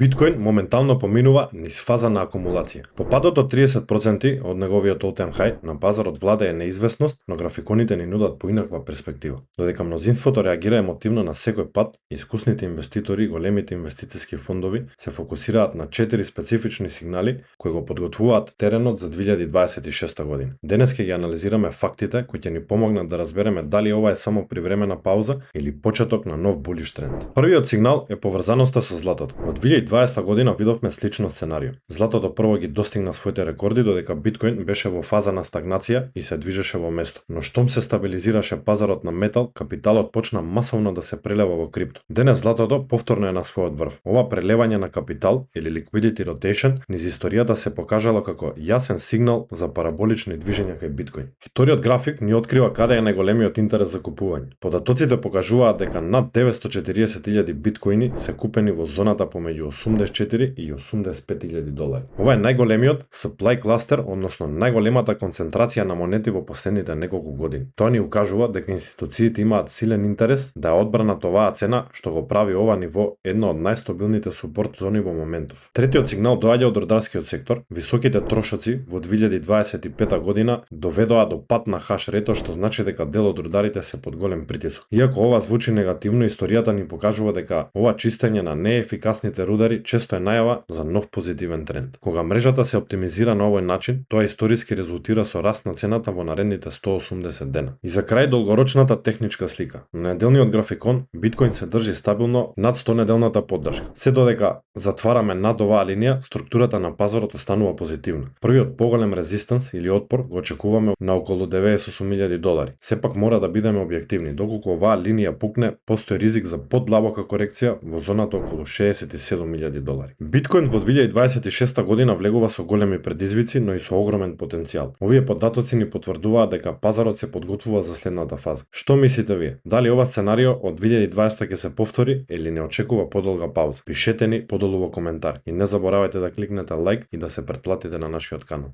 Биткоин моментално поминува низ фаза на акумулација. По падот од 30% од неговиот all-time high на пазарот владее неизвестност, но графиконите ни нудат поинаква перспектива. Додека мнозинството реагира емотивно на секој пад, искусните инвеститори и големите инвестициски фондови се фокусираат на 4 специфични сигнали кои го подготвуваат теренот за 2026 година. Денес ќе ги анализираме фактите кои ќе ни помогнат да разбереме дали ова е само привремена пауза или почеток на нов булиш тренд. Првиот сигнал е поврзаноста со златото. Во 2020 година видовме слично сценарио. Златото прво ги достигна своите рекорди, додека биткоин беше во фаза на стагнација и се движеше во место. Но штом се стабилизираше пазарот на метал, капиталот почна масовно да се прелева во крипто. Денес златото повторно е на својот врв. Ова прелевање на капитал или liquidity rotation низ историјата се покажало како јасен сигнал за параболични движења кај биткоин. Вториот график ни открива каде е најголемиот интерес за купување. Податоците покажуваат дека над 940.000 биткоини се купени во зоната помеѓу 84 и 85.000 долари. Ова е најголемиот supply cluster, односно најголемата концентрација на монети во последните неколку години. Тоа ни укажува дека институциите имаат силен интерес да ја одбранат оваа цена, што го прави ова ниво едно од најстабилните супорт зони во моментов. Третиот сигнал доаѓа од рударскиот сектор. Високите трошоци во 2025 година доведоа до пат на хаш рето, што значи дека дел од рударите се под голем притисок. Иако ова звучи негативно, историјата ни покажува дека ова чистење на неефикасните рудари често е најава за нов позитивен тренд. Кога мрежата се оптимизира на овој начин, тоа историски резултира со раст на цената во наредните 180 дена. И за крај долгорочната техничка слика. На неделниот графикон биткоин се држи стабилно над 100 неделната поддршка. Се додека затвараме над оваа линија, структурата на пазарот останува позитивна. Првиот поголем резистанс или отпор го очекуваме на околу 98.000 долари. Сепак мора да бидеме објективни. Доколку оваа линија пукне, постои ризик за подлабока корекција во зоната околу 67.000 долари. Биткоин во 2026 година влегува со големи предизвици, но и со огромен потенцијал. Овие податоци ни потврдуваат дека пазарот се подготвува за следната фаза. Што мислите вие? Дали ова сценарио од 2020 ќе се повтори или не очекува подолга пауза? Пишете ни подолу во коментар и не заборавајте да кликнете лайк и да се претплатите на нашиот канал.